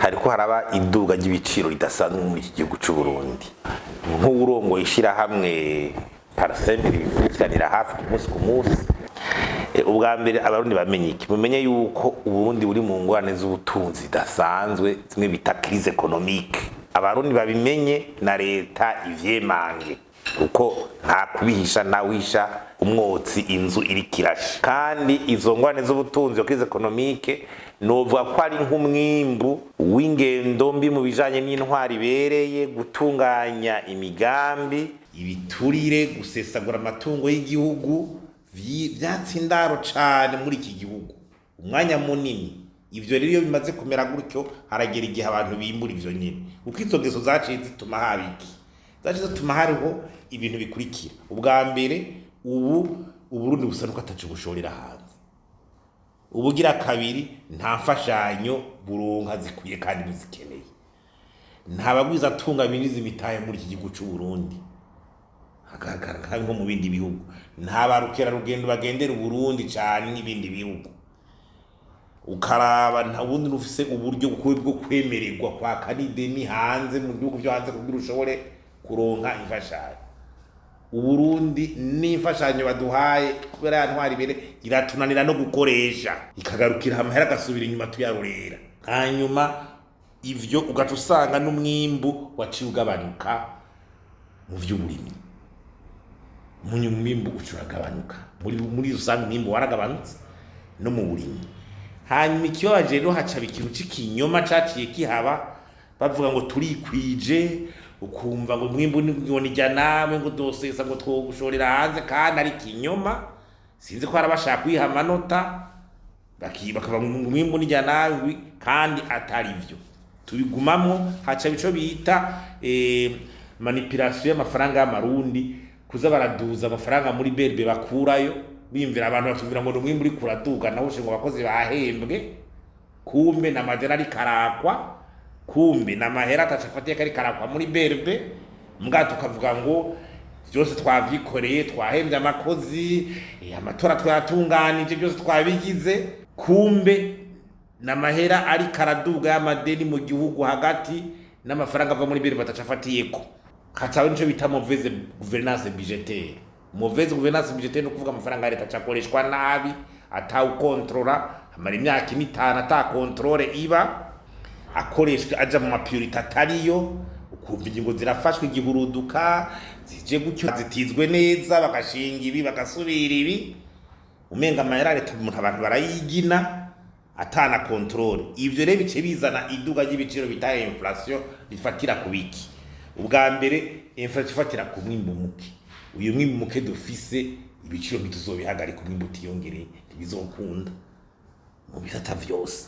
Hariko haraba iduga ry'ibiciro ridasanzwe muri iki gihugu c'u Burundi. Nk'uwurongoye ishirahamwe PARCEM ribikurikiranira hafi ku munsi ku munsi. Ubwa mbere, Abarundi bamenye iki? Mumenye yuko Uburundi buri mu ngorane z'ubutunzi zidasanzwe, zimwe bita crise économique. Abarundi babimenye, na leta ivyemange, kuko nta kubihisha, ntawisha umwotsi inzu iriko irasha. Kandi izo ngorane z'ubutunzi, iyo crise économique, novuga ko ari nk'umwimbu w'ingendo mbi mu bijanye n'intwari ibereye, gutunganya imigambi, ibiturire, gusesagura amatungo y'igihugu vyatse indaro cane muri iki gihugu umwanya munini. Ivyo rero iyo bimaze kumera gutyo, haragera igihe abantu bimbura ivyo nyene, kuko izo ngeso zaciye zituma haba iki? Zaciye zituma hariho ibintu bikurikira. Ubwa mbere, ubu Uburundi busa nuko ataco bushorera hanze. Ubugira kabiri, nta mfashanyo buronka zikwiye kandi buzikeneye. Nta bagwizatunga binjiza imitahe muri iki gihugu c'u Burundi hagaragara nka nko mu bindi bihugu. Nta barukerarugendo bagendera Uburundi cane nk'ibindi bihugu. Ukaraba, nta bundi ufise uburyo bwo kwemererwa kwaka n'ideni hanze, mu bihugu vyo hanze, kugira ushobore kuronka imfashanyo. Uburundi n'imfashanyo baduhaye, kubera ya ntwari ibere, iratunanira no gukoresha, ikagarukira amahera agasubira inyuma tuyarurera. Hanyuma ivyo ugaca usanga n'umwimbu waciye ugabanuka mu vy'uburimyi. Umwimbu uca uragabanuka muri rusange, umwimbu waragabanutse no mu burimyi. Hanyuma ikibabaje rero, hacaba ikintu c'ikinyoma caciye kihaba, bavuga ngo turikwije, ukumva ngo umwimbu ngo nijya nawe, ngo dosesa, ngo twogushorera hanze, kandi ari ikinyoma. Sinzi ko hari abashaka kwiha amanota, bakavuga ngo umwimbu nijya nawe, kandi atari vyo. Tubigumamwo, haca ico bita manipulation y'amafaranga y'amarundi, kuza baraduza amafaranga muri BRB bakurayo, bimvira abantu bakibwira ngo umwimbu uriko uraduga, nawo ngo abakozi bahembwe. Kumbe na madeni ariko arakwa, kumbe na mahera ataco afatiye ko ariko arakwa muri BRB. Mbwa tukavuga ngo byose twavyikoreye, twahembye amakozi, amatora twayatunganije, byose twabigize. Kumbe n'amahera ariko araduga y'amadeni mu gihugu hagati, n'amafaranga ava muri BRB ataco afatiyeko. Hacawe nico bita mauvaise gouvernance budgétaire. Mauvaise gouvernance budgétaire ni ukuvuga amafaranga ya leta acakoreshwa nabi, atawukontorora, amara imyaka ine, 5 ata contrôle iba, akoreshwa aja mu ma priorités atariyo. Ukumva ingingo zirafashwe igihuruduka, zije gutyo, zitizwe neza, bagashinga ibi, bagasubira ibi, umenga amahera ya leta umuntu abantu barayigina atana contrôle. Ivyo rero bice bizana iduga ry'ibiciro bita inflation. Rifatira ku biki? Ubwa mbere, inflation ifatira ku mwimbu muke. Uyu mwimbu muke dufise, ibiciro ntituzobihagarika umwimbu utiyongereye, ntibizokunda mu bisata vyose.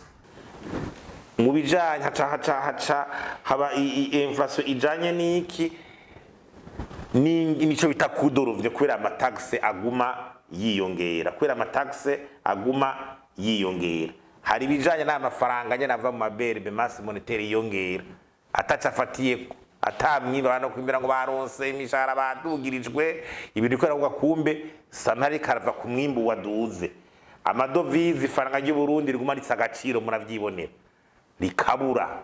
Mu bijanye haca haba inflation ijanye n'iki? Nico bita coût de revient, kubera ama taxes aguma yiyongera. Kubera ama taxes aguma yiyongera, hari ibijanye n'amafaranga nyene ava mu ma BRB, masse monétaire yiyongera ataco afatiyeko, atamwiba. Abantu kwimbira ngo baronse imishahara, badugirijwe ibintu, kubera kumbe santari karava ku mwimbu waduze. Ama devises, ifaranga ry'u Burundi riguma ritsa agaciro, muravyibonera, rikabura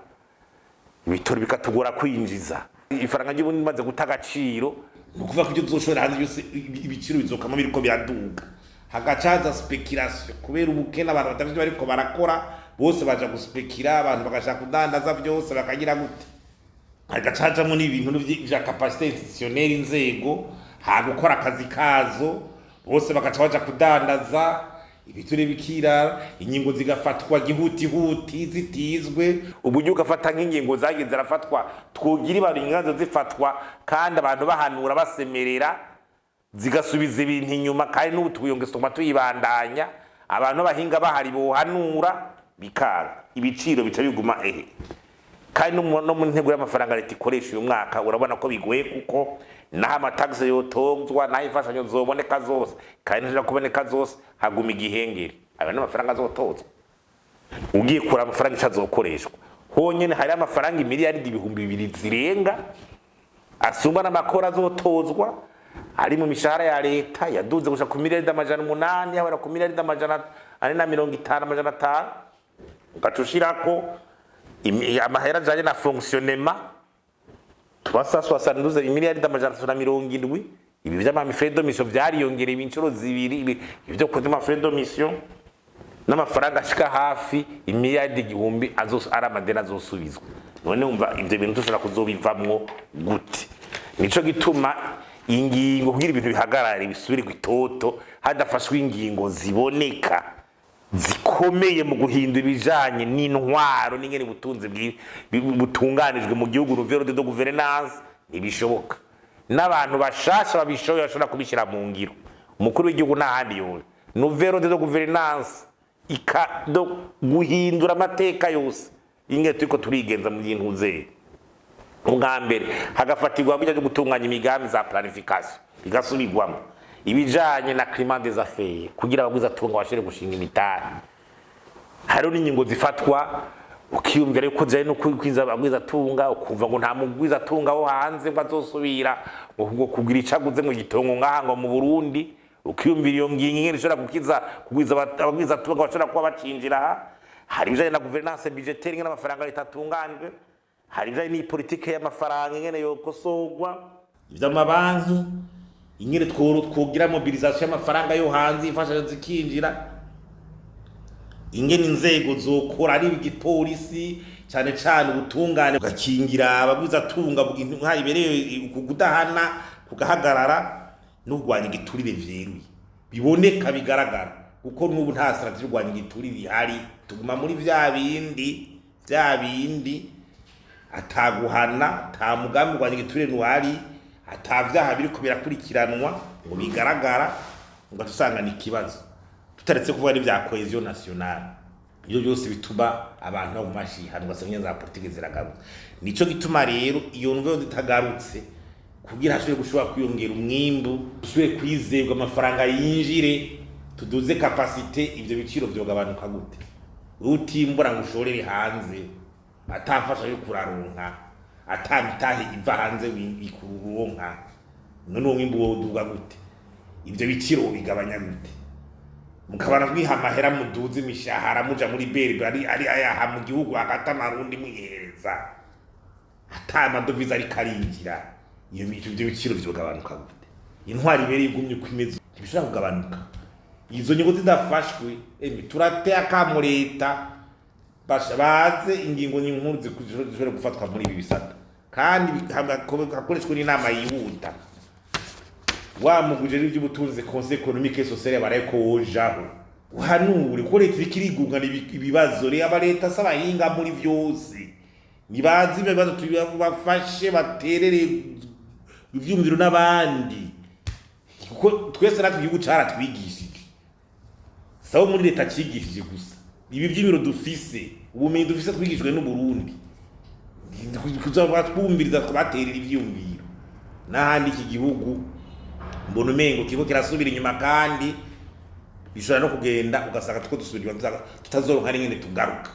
ibitoro, bikatugora kwinjiza. Ifaranga ry'Uburundi rimaze guta agaciro, ni ukuvuga ko ibyo tuzoshora hanze byose ibiciro bizokama biriko biraduga. Hagaca haza spéculation, kubera ubukene, abantu badafite ivyo bariko barakora, bose baja guspekira, abantu bagashaka kudandaza byose, bakagira gute. Hagaca hajamwo n'ibintu vya capacité institutionnelle, inzego ha gukora akazi kazo, bose bagaca baja kudandaza, ibiture bikirara, ingingo zigafatwa gihutihuti zitizwe. Uburyo ugafata nk'ingingo zagiye zirafatwa, twogira ibara inganzo zifatwa kandi abantu bahanura, basemerera, zigasubiza ibintu inyuma. Kandi n'ubu tuyongesoma tuyibandanya, abantu b'abahinga bahari bohanura bikanga, ibiciro bica biguma ehe. Kandi no mu ntego y'amafaranga leta ikoresha uyu mwaka, urabona ko bigoye, kuko naho ama taxes yotozwa, naho imfashanyo zoboneka zose, kandi ntizishobora kuboneka zose, haguma igihengeri. Ayo n'amafaranga azotozwa, ugiye kura amafaranga ico azokoreshwa honyene, hari amafaranga imiliyaridi 2000 zirenga asumba n'amakora azotozwa ari mu mishahara ya leta yaduze gushika ku miliyaridi 800, yabara ku miliyaridi 450, 500, ugaca ushirako Amahera ajanye na fonctionnement 372 imiliyaridi 370. Ibi vy'ama frais de mission vyariyongereye inshuro zibiri. Ibi vyo kuri ma frais de mission n'amafaranga ashika hafi imiliyaridi 1000 ari amadeni azosubizwa. None wumva ivyo bintu dushobora kuzobivamwo gute? Nico gituma ingingo kugira ibintu bihagarare, bisubire itoto, hadafashwe ingingo ziboneka zikomeye mu guhindura ibijanye n'intwaro n'ingene ubutunzi butunganijwe mu gihugu, nouvel ordre de gouvernance, ntibishoboka. N'abantu bashasha babishoboye bashobora kubishyira mu ngiro, umukuru w'igihugu n'ahandi yose, nouvel ordre de gouvernance do guhindura amateka yose ingene turiko turigenza mu bintu nzego. Ubwa mbere hagafatirwa bijya byo gutunganya imigambi za planification, bigasubirwamo ibijanye na climat des affaires kugira abagwizatunga bashobore gushinga imitahe. Hariho n'ingingo zifatwa ukiyumvira yuko zijanye no kwiza abagwizatunga, ukumva ngo nta mugwizatunga wo hanze ngo azosubira ngo kugira ico aguze ngo igitongo ngaha ngo mu Burundi. Ukiyumvira iyo ngingo ingene ishobora gukiza kugwiza abagwizatunga bashobora kuba bacinjira aha. Hari ibijanye na gouvernance budgétaire, ingene amafaranga leta atunganijwe. Hari ibijanye n'ipolitike y'amafaranga ingene yokosorwa, ivy'amabanki, ingene twogira mobilisation y'amafaranga yo hanze, imfashanyo zikinjira, ingene inzego zokora, ari igipolisi cyane cyane, ubutungane bugakingira abagwizatunga, intwari ibereye, kudahana kugahagarara, no kurwanya igiturire vyeruye, biboneka, bigaragara, kuko n'ubu nta stratégie yo kurwanya igiturire ihari. Tuguma muri vya bindi, vya bindi, ataguhana, ata mugambi urwanya igiturire ntuhari, ata vyaha biriko birakurikiranwa ngo bigaragara, ugaca usanga ni ikibazo. Tutaretse kuvuga n'ivya cohésion nationale, ibyo byose bituma abantu baguma bashihana, ugasanga za politike ziragarutse. Nico gituma rero iyo mvo zitagarutse kugira hashobore gushobora kwiyongera umwimbu, dusubire kwizerwa, amafaranga yinjire, tuduze capacité, ivyo biciro vyogabanuka gute? Utimbura ngo ushorere hanze, atamfasha yo kuraronka, ata mitahe iva hanze ikuronka, none uwo mwimbu woduga gute? Ivyo biciro bigabanya gute? Mukabana mwiha amahera, muduze imishahara, muja muri BRB ari ayaha mu gihugu hagati, amarundi mwihereza, ata amadovize ariko arinjira, iyo ivyo biciro vyogabanuka gute? Intwari ibereye igumye uko imeze, ntibishobora kugabanuka izo nyungu zidafashwe. Emi turateye akamo leta, basha baze ingingo nkuru zishobora gufatwa muri ibi bisata, kandi hakoreshwe n'inama yihuta wa muguje n'iby'ubutunzi, conseil économique et social, baraye ko wojaho uhanure, kuko leta iriko irigungana ibibazo. Reba leta si abahinga muri vyose, ntibazi ibyo bibazo, tubafashe baterere ivyumviro n'abandi, kuko twese natwe igihugu caratwigishije, sabo muri leta cigishije gusa. Ibi vy'ibiro dufise, ubumenyi dufise twigishijwe n'Uburundi, kuza twumviriza, tubaterera ivyumviro n'ahandi. Iki gihugu mbona umengo kiriko kirasubira inyuma, kandi bishobora no kugenda ugasanga tuko dusubira inyuma, tutazoronka n'ingene tugaruka.